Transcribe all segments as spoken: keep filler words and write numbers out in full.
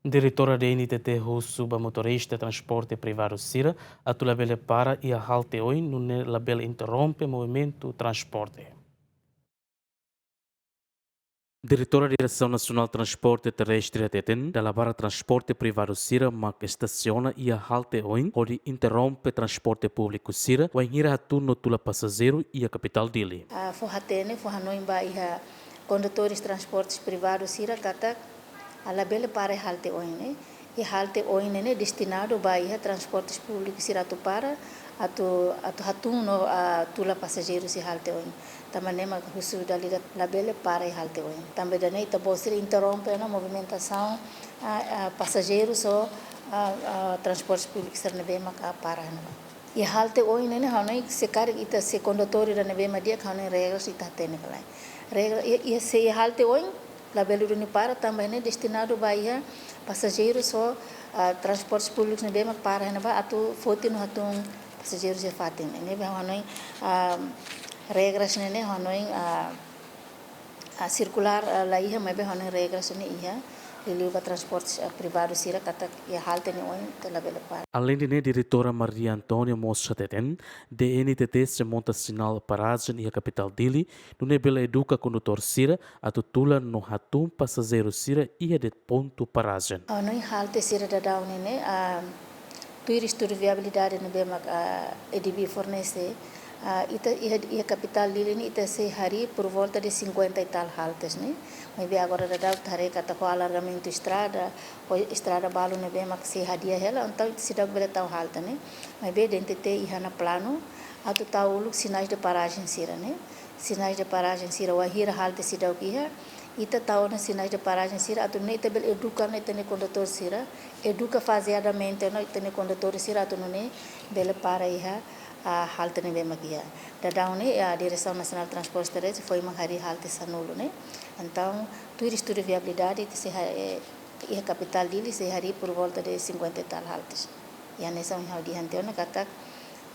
Diretora D N T T husu ba motorista transporte privadu sira atu labele para iha halte oin, nune'e labele interrompe movimentu transporte. Diretora Diresaun Nasionál Transporte Terrestre hateten, dala barak transporte privadu sira mak estasiona iha halte oin hodi interrompe transporte públiku sira wainhira hatún no tula pasajeiru iha kapitál Dili. Ah, fó hatene, fó hanoin ba iha kondutores transportes privadu sira katak, ah, labele para iha halte oin ne'e. Iha halte oin ne'e destinadu ba iha transportes públiku sira atu para, atu, atu hatún no, ah, tula pasajeiru iha halte oin. Tanba ne'e mak husu dala ida labele para iha halte oin. Tanba ida-ne'e ita-boot sira interrompe ona movimentasaun, ah, ah, pasajeiru ho, ah, ah, transportes públiku sira ne'ebé maka para iha ne'ebá. Iha halte oin ne'e, ha'u hanoin se karik ita se kondutór ida ne'ebé mak di'ak, ha'u hanoin regras ita hatene ka lae. Regra, iha, iha se iha halte oin, labele duni para, tanba ne'e destinadu ba iha pasajeiru ho, ah, transportes públikus ne'ebé mak para iha ne'ebá atu foti no hatún pasajeiru iha fatin. Ne'ebé ha'u hanoin, ah, regras ne'e, ha'u hanoin, ah, ah, sirkulár, ah, la iha, maibé ha'u hanoin regras ne'e iha, liuliu ba transportes, ah, privadu sira katak iha halte ne'e oin ita labele para. Aleinde ne'e, Diretora Maria Antónia mós hateten, D N T T sei monta sinál parajen iha kapitál Dili, nune'e bele eduka kondutór sira atu tula no hatún pasajeiru sira iha de'it pontu parajen. Ha'u hanoin halte sira daudaun ne'e, ah, tuir estudu viabilidade ne'ebé mak, ah, A D B fornese, ah, ita iha, iha kapitál Dili ne'e ita sei harii por volta de cinquenta e tal haltes ne'e. Maibé agora daudaun ita haree katak ho alargamentu estrada, ho estrada balu ne'ebé mak sei hadi'a hela, entaun ita seidauk bele tau halte ne'e. Maibé D N T T iha ona planu atu tau uluk sinais de parajen sira ne'e. Sinais de parajen sira wainhira halte seidauk iha, ita tau ona sinais de parajen sira atu nune'e ita bele eduka ona ita-nia kondutór sira, eduka fazeadamente ona ita-nia kondutór sira atu nune'e bele para iha, ah, halte ne'ebé mak iha. Daudaun ne'e, ah, Diresaun Nasionál Transporte Terrestre foin mak harii halte sanulu ne'e. Entaun, tuir estudu viabilidade, ita sei ha-, eh, iha kapitál Dili sei harii por volta de cinquenta e tal haltes. Iha ne'e sá ha'u dehan tiha ona katak,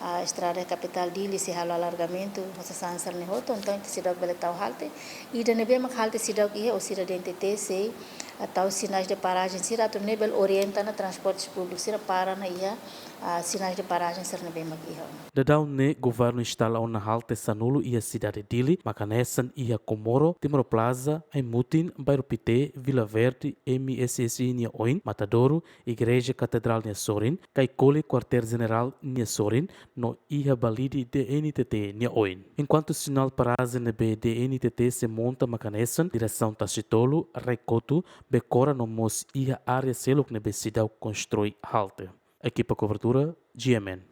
ah, estrada kapitál Dili sei halo alargamentu, ho sasán sira-ne'e hotu, entaun ita seidauk bele tau halte. Ida ne'ebé mak halte seidauk iha, ou sira D N T T sei, ah, tau sinais de parajen sira atu nune'e bele orienta ona transportes públikus sira para ona iha, ah, sinais de parajen sira ne'ebé mak iha ona. Daudaun ne'e, governu instala ona halte sanulu iha sidade Dili, mak hanesan iha Comoro, Timor Plaza, Aimutin, Bairru Pité, Vila Verde, M S S I nia oin, Matadouro, Igreja Katedrál nia sorin, Caicoli Kuartél Jenerál nia sorin, no iha Balide D N T T nia oin. Enkuantu sinál parajen ne'ebé D N T T sei monta mak hanesan, diresaun Tasitolu, Raikotu, Becora no mós iha área seluk ne'ebé seidauk konstrui halte. Ekipa kobertura, G M N.